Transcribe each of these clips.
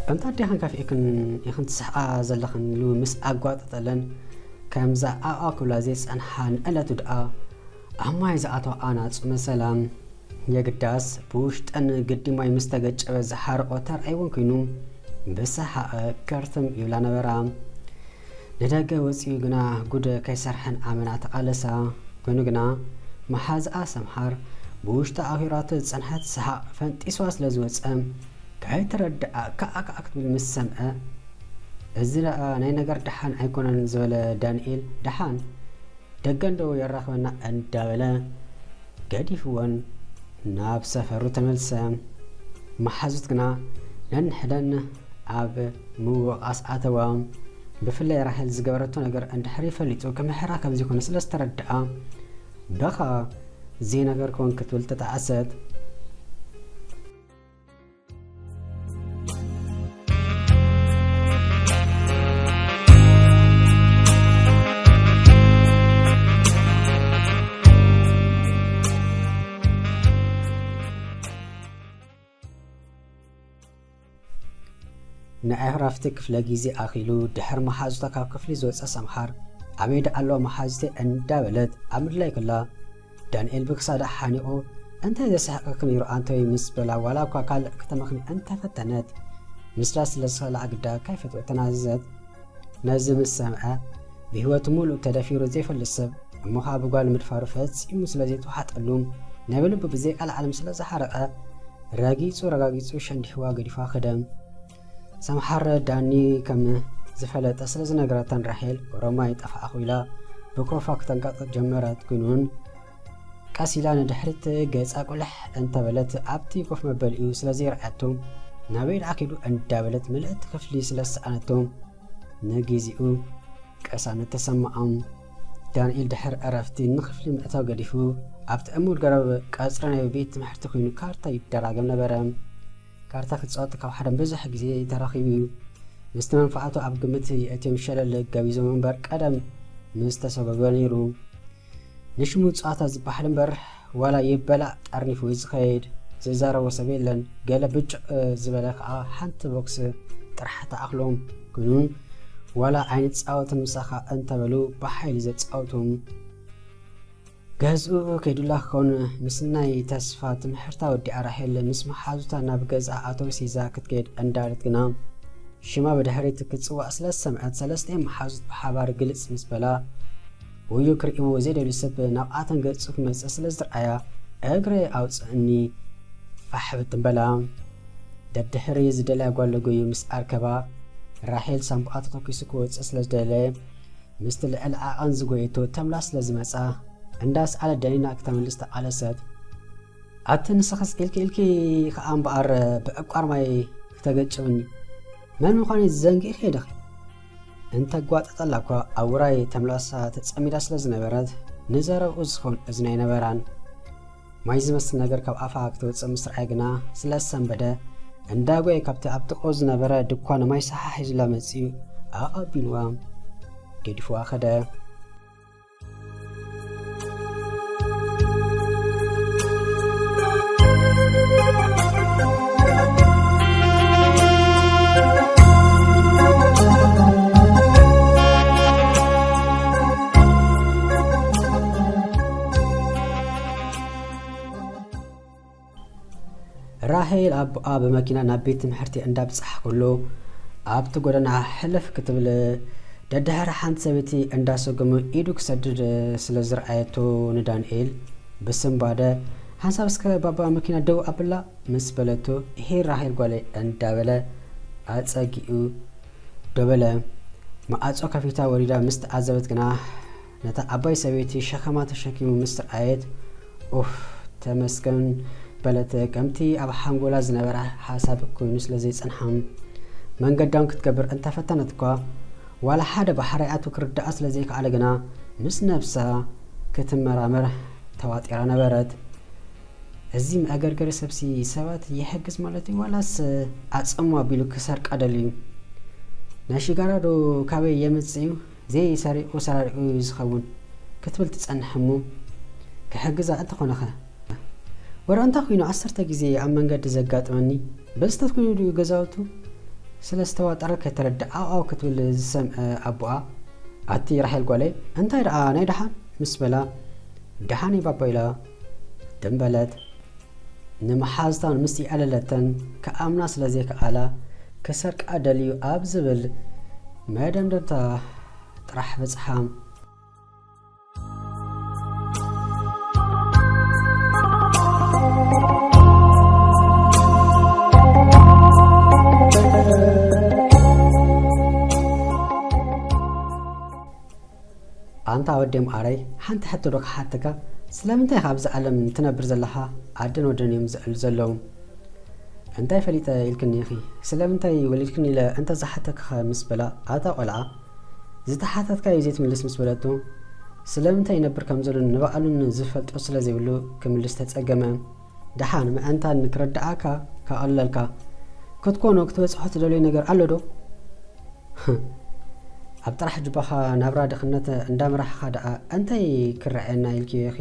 ከምታ ኣዴኽን ከፊእክን ኢኽን ትስሕቓ ዘለኽን ኢሉ ምስ ኣጓጠጠለን፣ ከምዛ ኣብኣ ክብላ ዘይጸንሓ ንዕለቱ ደኣ ኣብ ማይ ዝኣተዋ ኣናጹ መሰላ። የግዳስ ብውሽጠን ግዲ ማይ ምስ ተገጨበ ዝሓርቆ ተራእይወን ኮይኑ ብሰሓቐ ከርትም ይብላ ነበራ። ንደገ ወጺኡ ግና ጉድ ከይሰርሐን ኣመና ተቓለሳ። ኮይኑ ግና መሓዝኣ ሰምሃር ብውሽጣ ኣኺራቶ ዝጸንሐት ሰሓቕ ፈንጢስዋ ስለ ዝወጸ፣ ከይተረድኣ ካዓ ካዓ ክትብል ምስ ሰምዐ፣ እዚ ደኣ ናይ ነገር ደሓን ኣይኮነን ዝበለ ዳንኤል፣ ደሓን ደገ እንዶ የራኽበና እንዳበለ ገዲፍወን ናብ ሰፈሩ ተመልሰ። መሓዙት ግና ነንሕደን ኣብ ምውቓስ ኣተዋ። ብፍላይ ራሄል ዝገበረቶ ነገር እንድሕሪ ፈሊጡ ክምሕራ ከም ዘይኮነ ስለ ዝተረድኣ፣ በኻ ዘይነገርክወን ክትብል ተጣዕሰት። ናይ ዕረፍቲ ክፍለ ግዜ ኣኺሉ፣ ድሕሪ መሓዙታ ካብ ክፍሊ ዝወጸ ሰምሃር፣ ኣበይ ደኣ ኣለዋ መሓዙተይ እንዳበለት ኣብ ምድላይ ከላ፣ ዳንኤል ብክሳዳ ሓኒቑ፣ "እንታይ ዘስሕቐኪ ነይሩ ኣንቶይ?" ምስ በላ፣ ዋላ እኳ ካልእ ከተመኽኒ እንተፈተነት፣ ምስላ ስለ ዝኸልኣ ግዳ ከይፈትወት ተናዘዘት። ነዚ ምስ ሰምዐ፣ ብህይወቱ ሙሉእ ተደፊሩ ዘይፈልጥ ሰብ፣ እሞ ኸኣ ብጓል ምድፋሩ ፈጺሙ ስለ ዘይተዋሓጠሉ፣ ናይ ብልቡ ብዘይቃል ዓለም ስለ ዝሓረቐ፣ ረጊጹ ረጋጊጹ ሸንዲሕዋ ገዲፋ ከደ። ሰምሓር ዳኒ ከም ዝፈለጠ ስለ ዝነገረተን ራሄል፣ "ኦሮማይ ጠፋእኹ" ኢላ ብኮፋ ክተንቀጥቅጥ ጀመረት። ግን እውን ቀስ ኢላ ንድሕሪት ገጻ ቁልሕ እንተበለት፣ ኣብቲ ኮፍ መበሊኡ ስለ ዘይረኣየቶ፣ "ናበይ ደኣ ከይዱ?" እንዳበለት ምልእቲ ክፍሊ ስለ ዝሰኣነቶ፣ ንግዜኡ ቅሳነት ተሰምዖም። ዳንኤል ድሕሪ ዕረፍቲ ንክፍሊ ምእታው ገዲፉ፣ ኣብቲ እሙር ገረብ ቀጽሪ ናይ ቤት ትምህርቲ ኮይኑ ካርታ ይደራገም ነበረ። ካርታ ክጻወት ካብ ሓደም ብዙሕ ግዜ ተራኺቡ እዩ። ምስቲ መንፍዓቱ ኣብ ግምት የእትዮም ሸለል ገቢዞም እምበር ቀደም ምስ ተሰጎገ ነይሩ። ንሽሙ ጸዋታ ዝበሃል እምበር ዋላ ይበላዕ ጠርኒፉ እዩ ዝኸይድ። ዝዛረቦ ሰብ የለን። ገለ ብጭቕ ዝበለ ከኣ ሓንቲ ቦክስ ጥራሕ ትኣኽሎም። ግን ዋላ ኣይንጻወትን ምሳኻ እንተበሉ ብሓይሊ ዘጻውቶም። ገዝኡ ከይዱላ ክኸውን ምስ ናይ ተስፋ ትምህርታ ወዲኣ ራሄል ምስ መሓዙታ ናብ ገዝኣ ኣውቶቡስ ሒዛ ክትከይድ እንዳበለት ግና ሽማ ብድሕሪት ክትጽዋዕ ስለ ዝሰምዐት ሰለስቲኦም መሓዙት ብሓባር ግልጽ ምስ በላ፣ ውዩ ክርእይዎ ዘይደልዩ ሰብ ናብኣተን ገጹ ክመጽእ ስለ ዝረኣያ፣ "እግረይ ኣውጽእኒ" ፋሕ ብትን በላ። ደድሕሪ ዝደልያ ጓል ለጎዩ ምስ ኣርከባ፣ ራሄል ሳምቡኣ ተተኲሱ ክወጽእ ስለ ዝደለየ፣ ምስቲ ልዕሊ ዓቐን ዝጎየቶ ተምላስ ስለ ዝመጻ፣ እንዳስኣለት ደኒና ክተመልስ ተቓለሰት። ኣቲ ንስኽስ ኢልኪ ኢልኪ ኸኣ እምበኣር ብዕቋር ማይ ክተገጭብኒ መን ምዃነይ ዘንጊእኺ ዲኺ? እንተጓጠጠላ እኳ ኣብ ውራይ ተምላሳ ተጸሚዳ ስለ ዝነበረት፣ ንዘረብኡ ዝኸውን እዝኒ ኣይነበራን። ማይ ዝመስል ነገር ካብ ኣፋ ክተውጽእ ምስ ረኣየ ግና ስለ ዝሰንበደ፣ እንዳጎየ ካብቲ ኣብ ጥቕኡ ዝነበረ ድኳን ማይ ሰሓ ሒዙላ መጺኡ ኣቐቢልዋ ገዲፍዋ ኸደ። ራሄል ኣቦኣ ብመኪና ናብ ቤት ትምህርቲ እንዳብጽሓ ከሎ፣ ኣብቲ ጎደና ሕልፍ ክትብል ደድሕሪ ሓንቲ ሰበይቲ እንዳሰገሙ ኢዱ ክሰድድ ስለ ዝረኣየቶ ንዳንኤል ብስንባደ፣ "ሓንሳብ እስከ ባባ መኪና ደው ኣብላ" ምስ በለቶ፣ "እሄ ራሄል ጓለይ" እንዳበለ ኣጸጊኡ ደበለ። መኣጾ ከፊታ ወሪዳ ምስ ተዓዘበት ግና፣ ነታ ዓባይ ሰበይቲ ሸኸማ ተሸኪሙ ምስ ረኣየት፣ "ኡፍ፣ ተመስገን" በለት። ከምቲ ኣብ ሓንጎላ ዝነበረ ሓሳብ ኮይኑ ስለ ዘይጸንሓ፣ መንገዳውን ክትገብር እንተፈተነት እኳ፣ ዋላ ሓደ ባሕራይ ኣትዩ ክርድኣ ስለ ዘይከኣለ ግና፣ ምስ ነብሳ ክትመራመር ተዋጢራ ነበረት። እዚ መኣገርገሪ ሰብሲ ሰባት ይሕግዝ ማለት እዩ ዋላስ ኣጸሙ ኣቢሉ ክሰርቃ ደልዩ? ናይ ሽጋራ ዶ ካበይ የምጽእ እዩ? ዘይሰሪቑ ሰራሪቑ እዩ ዝኸውን ክትብል ትጸንሕ እሞ፣ ክሕግዛ እንተኾነኸ? ወረ እንታይ ኮይኑ ዓሰርተ ግዜ ኣብ መንገዲ ዘጋጥመኒ? በስተት ኮይኑ ድዩ ገዛውቱ? ስለ ዝተዋጠረ ከይተረድኣ ኣው ኣው ክትብል ዝሰምዐ ኣቦኣ፣ "ኣቲ ራሄል ጓለይ፣ እንታይ ደኣ ናይ ደሓን?" ምስ በላ፣ "ደሓን እየ ባባ" ኢላ ድም በለት። ንመሓዝታን ምስቲ ኣለለተን ክኣምና ስለ ዘይከኣላ፣ ክሰርቃ ደልዩ ኣብ ዝብል መደምደምታ ጥራሕ በጽሓ። ኣንታ ወዲ እምኣረይ፣ ሓንቲ ሕቶ ዶ ክሓተካ? ስለምንታይ ኢኻ ኣብዚ ዓለም ትነብር ዘለኻ? ኣደን ወደን እዮም ዝዕሉ ዘለዉ። እንታይ ፈሊጠ ኢልክኒ ኢኺ? ስለምንታይ ወሊድክኒ ኢለ እንተ ዝሓተክኸ? ምስ በላ፣ ኣታ ቆልዓ፣ ዝተሓተትካዮ ዘይትምልስ ምስ በለቶ፣ ስለምንታይ ይነብር ከም ዘሎ ንባዕሉን ዝፈልጦ ስለ ዘይብሉ ክምልስ ተጸገመ። ደሓን ምእንታን ክረድኣካ ከቐለልካ ክትኮኖ ክትበጽሖ ትደልዮ ነገር ኣሎ ዶ? ኣብ ጥራሕ ጅባኻ ናብራ ድኽነት እንዳምራሕኻ ደኣ እንታይ ክረኣየና ኢልክዮ ኢኺ?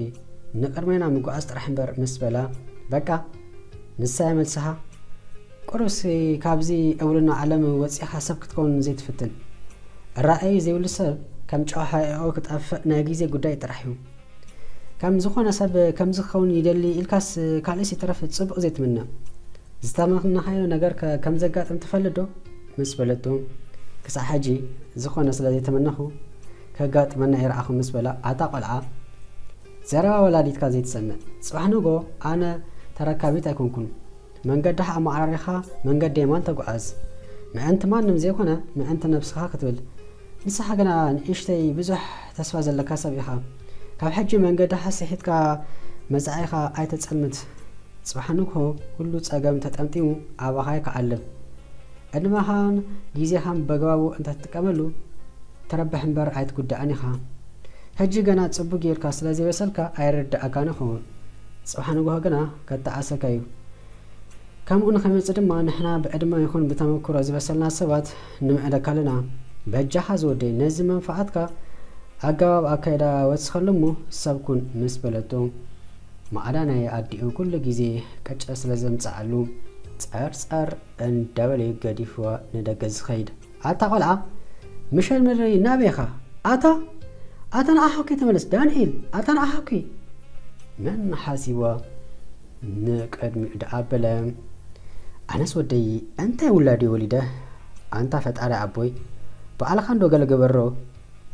ንቕድሜና ምጉዓዝ ጥራሕ እምበር ምስ በላ፣ በቃ ንሳ እያ መልስኻ። ቁሩብሲ ካብዚ ዕውልና ዓለም ወጺኻ ሰብ ክትከውን ዘይትፍትን? ራእይ ዘይብሉ ሰብ ከም ጨውሓ ዒቖ ክጠፍእ ናይ ግዜ ጉዳይ ጥራሕ እዩ። ከም ዝኾነ ሰብ ከምዚ ክኸውን ይደሊ ኢልካስ ካልእስ ይትረፍ ጽቡቕ ዘይትምነ። ዝተመነኻዮ ነገር ከ ከም ዘጋጥም ትፈልጥ ዶ? ምስ በለቶ፣ ክሳዕ ሕጂ ዝኾነ ስለ ዘይተመነኹ ከጋጥመና ኣይረኣኹ ምስ በላ፣ ኣታ ቆልዓ ዘረባ ወላዲትካ ዘይትሰምዕ። ጽባሕ ንጎ ኣነ ተረካቢት ኣይኮንኩን። መንገድኻ ኣመዓራሪኻ መንገዲ የማን ተጓዓዝ። ምእንቲ ማንም ዘይኮነ ምእንቲ ነብስኻ ክትብል። ንስኻ ግና ንእሽተይ ብዙሕ ተስፋ ዘለካ ሰብ ኢኻ። ካብ ሕጂ መንገድኻ ስሒትካ መጻኢኻ ኣይተጸልምት። ጽባሕ ንግሆ ኩሉ ጸገም ተጠምጢሙ ኣባኻ ይከዓልብ። ዕድመኻን ግዜኻን በግባቡ እንተትጥቀመሉ ትረብሕ እምበር ኣይትጉዳእን ኢኻ። ሕጂ ገና ጽቡቕ ጌርካ ስለ ዘይበሰልካ ኣይርድኣካን ይኸውን። ጽባሕ ንግሆ ግና ከተዓሰካ እዩ። ከምኡ ንኸይመጽእ ድማ ንሕና ብዕድመ ይኹን ብተመክሮ ዝበሰልና ሰባት ንምዕደካ ኣለና። በጃኻ ዝወደይ ነዚ መንፈዓትካ ኣገባብ ኣካይዳ ወስኸሉ እሞ ሰብ ኩን ምስ በለቶ፣ ማዕዳ ናይ ኣዲኡ ኩሉ ግዜ ቅጭ ስለ ዘምጽኣሉ ጸር ጸር እንዳበለ ገዲፍዋ ንደገ ዝኸይድ። ኣታ ቆልዓ፣ ምሸል ምድሪ ናበይ ኢኻ? ኣታ፣ ኣታ ንዓኻ ከይተመለስ፣ ዳንኤል፣ ኣታ ንዓኻ ከይ-፣ መን ሓሲብዋ ንቅድሚኡ ደኣ ኣበለ። ኣነስ ወደይ እንታይ ውላድ ወሊደ? ኣንታ ፈጣሪ ኣቦይ፣ ባዕልኻ እንዶ ገለ ግበሮ።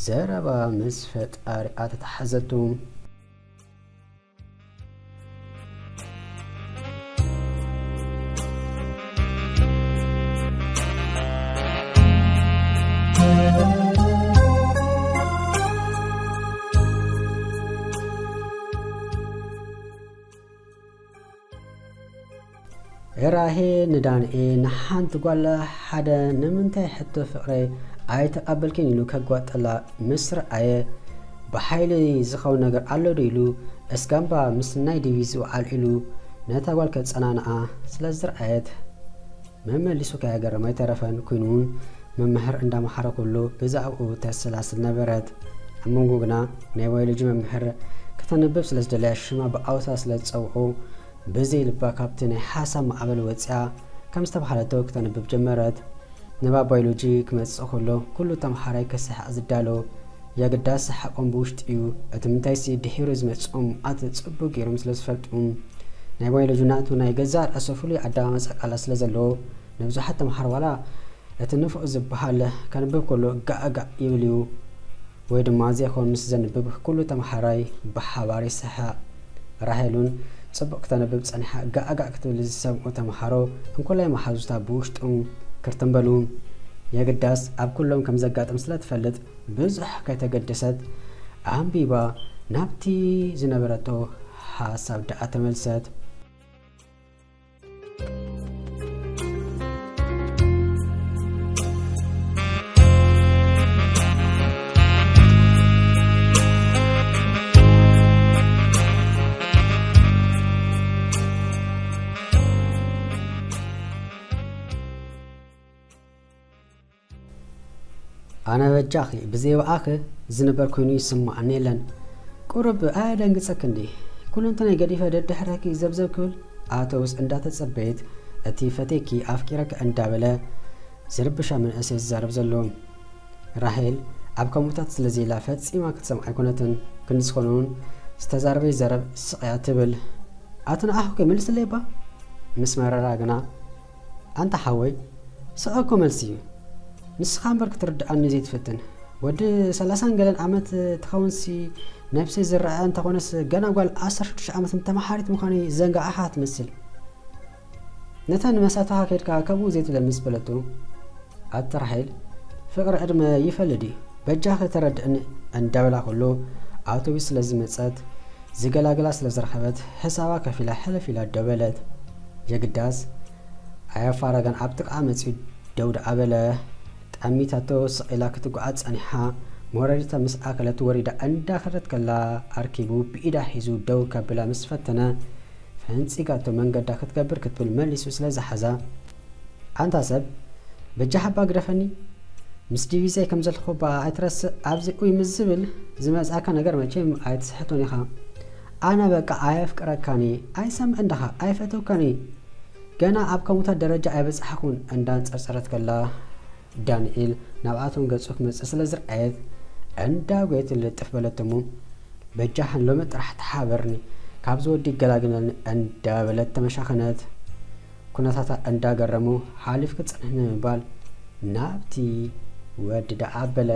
ዘረባ ምስ ፈጣሪኣ ተተሓዘቱ። ራሄ ንዳንኤ ንሓንቲ ጓል ሓደ ንምንታይ ሕቶ ፍቕረይ ኣይተቐበልክን ኢሉ ከጓጠላ ምስ ረኣየ፣ ብሓይሊ ዝኸውን ነገር ኣሎ ዶ ኢሉ እስጋምባ ምስ ናይ ዲቪዝኡ ኣልዒሉ ነታ ጓል ከጸናንዓ ስለ ዝረኣየት፣ መመሊሱ ከየገረመ ኣይተረፈን። ኮይኑ እውን መምህር እንዳመሓረ ከሎ ብዛዕባኡ ተሰላስል ነበረት። ኣብ መንጎ ግና ናይ ባዮሎጂ መምህር ከተንብብ ስለ ዝደለያ ሽማ ብኣውታ ስለ ዝጸውዖ፣ ብዘይ ልባ ካብቲ ናይ ሓሳብ ማዕበል ወጺኣ ከም ዝተባህለቶ ክተንብብ ጀመረት። ንባብ ባዮሎጂ ክመጽእ ከሎ ኩሉ ተምሃራይ ክስሕቕ ዝዳሎ፣ የግዳስ ሰሓቖም ብውሽጢ እዩ። እቲ ምንታይሲ ድሒሩ ዝመጽኦም ኣት ጽቡቕ ገይሮም ስለ ዝፈልጡ። ናይ ባዮሎጂ ናቱ ናይ ገዛእ ርእሱ ፍሉይ ኣደማምጻ ቃላት ስለ ዘለዎ፣ ንብዙሓት ተምሃሮ ዋላ እቲ ንፉዕ ዝበሃል ከንብብ ከሎ ጋእ ጋእ ይብል እዩ። ወይ ድማ ዘይኮን ምስ ዘንብብ ኩሉ ተምሃራይ ብሓባር ይስሕቕ። ራሄል እውን ጽቡቕ ክተንብብ ጸኒሓ ጋእ ጋእ ክትብል ዝሰምዑ ተምሃሮ እንኮላይ መሓዙታ ብውሽጦም ክርትም በሉ። የግዳስ ኣብ ኩሎም ከም ዘጋጥም ስለ ትፈልጥ ብዙሕ ከይተገደሰት ኣንቢባ ናብቲ ዝነበረቶ ሓሳብ ደኣ ተመልሰት። ኣነ በጃኺ ብዘይ ብኣኺ ዝንበር ኮይኑ ይስምዓኒ የለን። ቁሩብ ኣየደንግጸኪ እንዴ? ኩለንተናይ ገዲፈ ደድሕረኪ ዘብዘብ ክብል ኣውቶቡስ እንዳተጸበየት እቲ ፈቴኪ ኣፍቂረኪ እንዳበለ ዝርብሻ መንእሰይ ዝዛረብ ዘሎ። ራሄል ኣብ ከምኡታት ስለ ዘላ ፈጺማ ክትሰምዓ ኣይኮነትን። ክንዲ ዝኾነ እውን ዝተዛረበ ይዛረብ ስቕ እያ ትብል። ኣቲ ንኣኹ ከ መልስለይ እባ? ምስ መረራ ግና ኣንታ ሓወይ፣ ስቕ እኮ መልሲ እዩ። ንስኻ እምበር ክትርድኣኒ ዘይትፍትን። ወዲ ሰላሳን ገለን ዓመት ትኸውንሲ ነብሰይ ዝረኣ እንተኾነስ ገና ጓል ዓሰርተ ሽዱሽተ ዓመት ተመሓሪት ምዃነይ ዘንጋኣኻ ትመስል። ነተን መሳታኻ ከድካ ከምኡ ዘይትብለን ምስ በለቱ፣ ኣቲ ራሄል፣ ፍቕሪ ዕድመ ይፈልድ እዩ፣ በጃኺ ተረድእኒ እንዳበላ ከሎ ኣውቶቡስ ስለ ዝመጸት ዝገላግላ ስለ ዝረኸበት ሕሳባ ከፊላ ሕልፍ ኢላ ደው በለት። የግዳስ ኣየፋረገን ኣብ ጥቓኣ መጺኡ ደው ደኣ በለ። ጠሚታቶ ስቕ ኢላ ክትጓዓዝ ጸኒሓ። መውረዲታ ምስ ኣከለት ወሪዳ እንዳኸደት ከላ ኣርኪቡ ብኢዳ ሒዙ ደው ከብላ ምስ ፈተነ ፈንጺጋቶ መንገዳ ክትገብር ክትብል መሊሱ ስለ ዝሓዛ ኣንታ ሰብ በጃኻ እባ ግደፈኒ፣ ምስ ዲቪዘይ ከም ዘለኹ እባ ኣይትረስእ፣ ኣብዚ ኡይ ምስ ዝብል ዝመጽኣካ ነገር መቸም ኣይትስሕቶን ኢኻ። ኣነ በቃ ኣየፍቅረካን እየ፣ ኣይሰምዕን ዳኻ ኣይፈተውካን እየ፣ ገና ኣብ ከምኡታት ደረጃ ኣይበጻሕኩን እንዳንጸርጸረት ከላ ዳንኤል ናብኣቶም ገጹ ክመጽእ ስለ ዝረኣየት እንዳጎየት ልጥፍ በለትሞ በጃኽን ሎሚ ጥራሕ ተሓበርኒ ካብዚ ወዲ ይገላግለኒ እንዳበለት ተመሻኸነት። ኩነታታ እንዳገረሙ ሓሊፍ ክጽንሕ ንምባል ናብቲ ወዲ ደኣ ኣበለ።